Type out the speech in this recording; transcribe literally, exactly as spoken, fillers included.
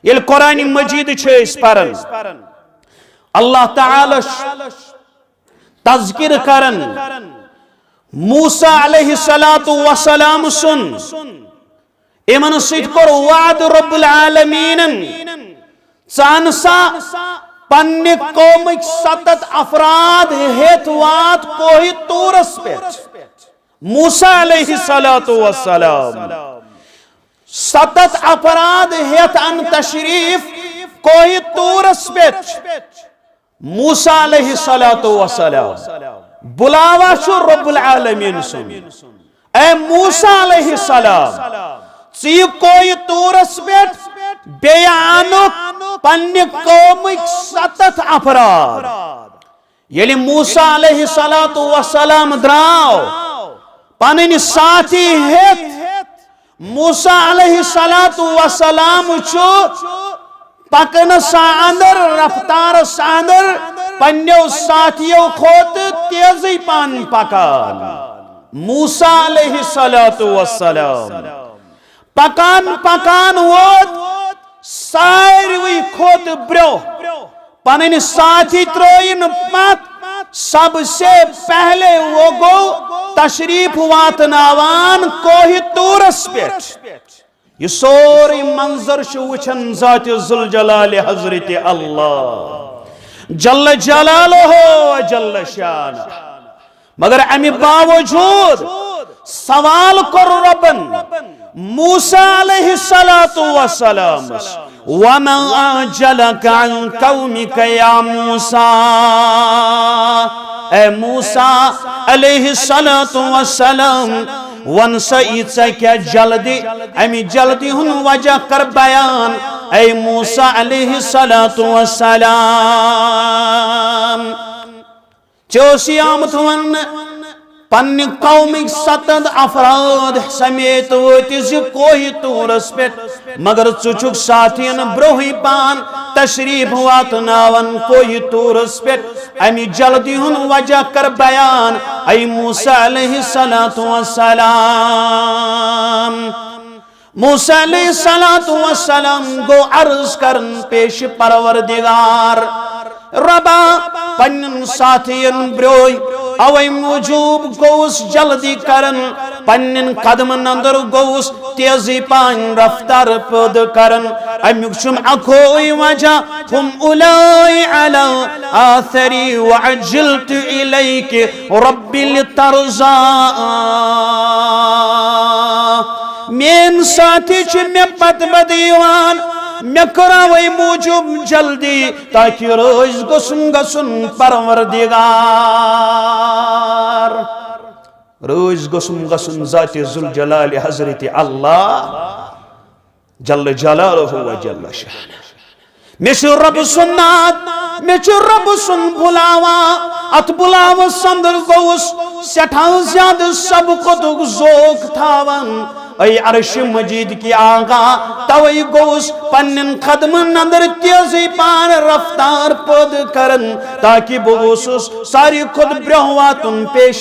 ییٚلہِ قرآن مجید چھِ أسۍ پران، اللہ تعالیٰ چھُ تذکر کران موسیٰ علیہ الصلوۃ والسلام سُنٛد۔ یِمن سۭتۍ کوٚر وعدٕ رب العالمینن، ژٕ اَن سا پننہِ قومٕکۍ ستتھ افراد ہیٚتھ وات کوہِ طورس پٮ۪ٹھ۔ موسیٰ علیہ الصلوۃ والسلام ستتھ افراد ہیٚتھ اَن تشریف کوہِ طورس پٮ۪ٹھ۔ موسیٰ علیہ الصلوۃ والسلام، بلاوا چھُ رب العالمین سُنٛد۔ اے موسیٰ علیہ السلام، ژٕ یہِ کوہِ طورس پٮ۪ٹھ، بیٚیہِ اَنُکھ پننہِ قومٕکۍ ستتھ افراد۔ ییٚلہِ موسیٰ علیہ الصلوۃ والسلام درٛاو پنٕنۍ ساتھی ہیٚتھ، موسیٰ علیہ الصلوۃ والسلام چھُ پکنس اندر، رفتارس اندر پننیو ساتھیو کھۄتہٕ تیزٕے پہن پکان۔ موسیٰ علیہ الصلوۃ والسلام پکان پکان ووت ساروی کھۄتہٕ برٛونٛہہ۔ پنٕنۍ ساتھی ترٲیِن پتھ، سب سے پہلے وہ گوٚو تشریف واتناوان کوہِ طورس پٮ۪ٹھ۔ یہِ سورُے منظر چھُ وٕچھان ذات ذوالجلال حضرت اللہ جل جلالہ و جل شانہ۔ مگر امہِ باوجود سوال کوٚر ربن موسیٰ علیہ الصلوۃ والسلام، وما اعجلک عن قومک یا موسیٰ؟ اے موسیٰ علیہ الصلوۃ والسلام، ون سا، یہِ ژےٚ کیٛاہ جلدی؟ امہِ جلدی ہُنٛد وجہ کر بیان، اے موسیٰ علیہ الصلوۃ والسلام۔ ژےٚ اوس یہِ آمُت وننہٕ پننہِ قومٕکۍ ستتھ افراد سمیت وٲتۍ زِ کوہِ طورس پٮ۪ٹھ، مگر ژٕ چھُکھ ساتھین برونٛہٕے پان تشریف واتناوان کوہِ طورس پٮ۪ٹھ۔ امہِ جلدی ہُنٛد وجہ کر بیان، اے موسیٰ علیہ الصلوۃ والسلام۔ موسیٰ علیہ الصلوۃ والسلام گوٚو عرض کرن پیش پروردگار، ربا، پننٮ۪ن ساتھین برٛونٛہہ، اوے موٗجوٗب گوٚوُس جلدی کرن، پننٮ۪ن قدمن اندر گوٚوُس تیزی پہن رفتار پٲدٕ کرن۔ امیُک چھُم اکوے وجہ، هم اولائی علی آثری وعجلت الیک رب لترضی۔ میٲنۍ ساتھی چھِ مےٚ پتہٕ پتہٕ یِوان، مےٚ کٔر اوے موٗجوٗب جلدی تاکہِ رٲضۍ گوٚژھُم گژھُن پروردگار، رٲضۍ گوٚژھُم گژھُن ذات ذوالجلال حضرت اللہ جل جلالہ و جل شانہ۔ مےٚ چھُ رۄب سُنٛد ناد، مےٚ چھُ رۄب سُنٛد بُلاوا۔ اتھ بُلاوس اندر گوٚوُس سٮ۪ٹھاہ زیادٕ سبقتُک ذوق تھاوان۔ اے عرش مجید کی آقا، توے گوٚوُس پننٮ۪ن قدمن اندر تیزٕے پہن رفتار پٲدٕ کران، تاکہِ بہٕ گوٚژھُس ساروی کھۄتہٕ برٛونٛہہ واتُن پیش